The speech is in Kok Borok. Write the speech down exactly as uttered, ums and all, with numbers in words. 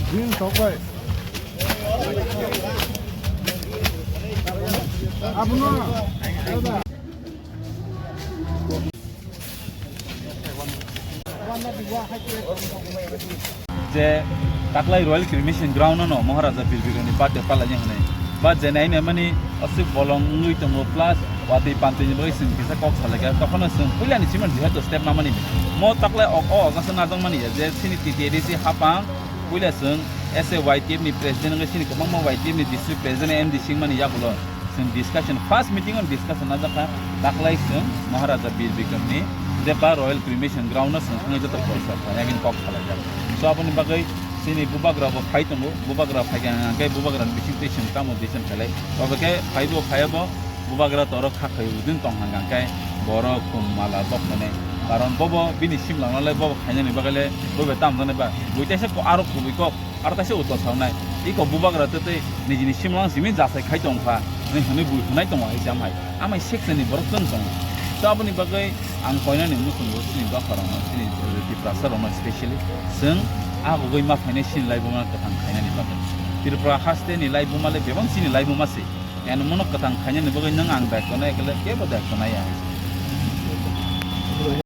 Din sokbai. Abono. Je taklai Royal Cremation Ground no Maharaja Bir Bikram ni birthday palaini hwnwi. Ba je nai mani aswk bolong wngwi tongo plus watwi pantwi ni bagwi chwng kisa kok salaikha. Tokhono chwng puilani chimani jehetu step namani. Mo taklai o, o, o, gasa najak mani ya je chini T T A D C hapang puila chwng S A Y T F ni president wngwi chini kwbangma Y T F ni district president M D C wngmani yagulo. Chwng discussion, first meeting on discussion najak kha, taklai chwng Maharaja Bir Bikram ni je ba Royal Cremation Ground no chwng thangwi joto borsa khlaina hwnwi kok salaijak. So aboni bagwi chini bubagra bo phai tongo, bubagra phai kha hwnkhe bubagra ni bising twi chwng tamo decision khlai. Obo khe phai bo phai bo bubagra toro kha khai udin tong hwnkhe borok kum mala bok khainai. Karon bobo bini simlangno le bobo khainani bagwi le bobo tam jani ba. Buitaisa ko aro kubui kok. Aro kaisa utor sawnai, iko bubagra tei tei nijini simlang simi jasai khai tong kha, hwnwi hwnwi bui hwnai tongo hai se amhai. Amhai section ni borok chwng tongo. To aboni bagwi ang koinani muchungo chini dopha rokno, chini Tiprasa rokno specially chwng agugwi ma phainai chini laibuma kwthang khainani bagwi. Tripura haste ni laibuma le bebak chini laibuma se. Ani mono kwthang khainani bagwi nwng ang daikto nai khe le kebo daikto nai ya.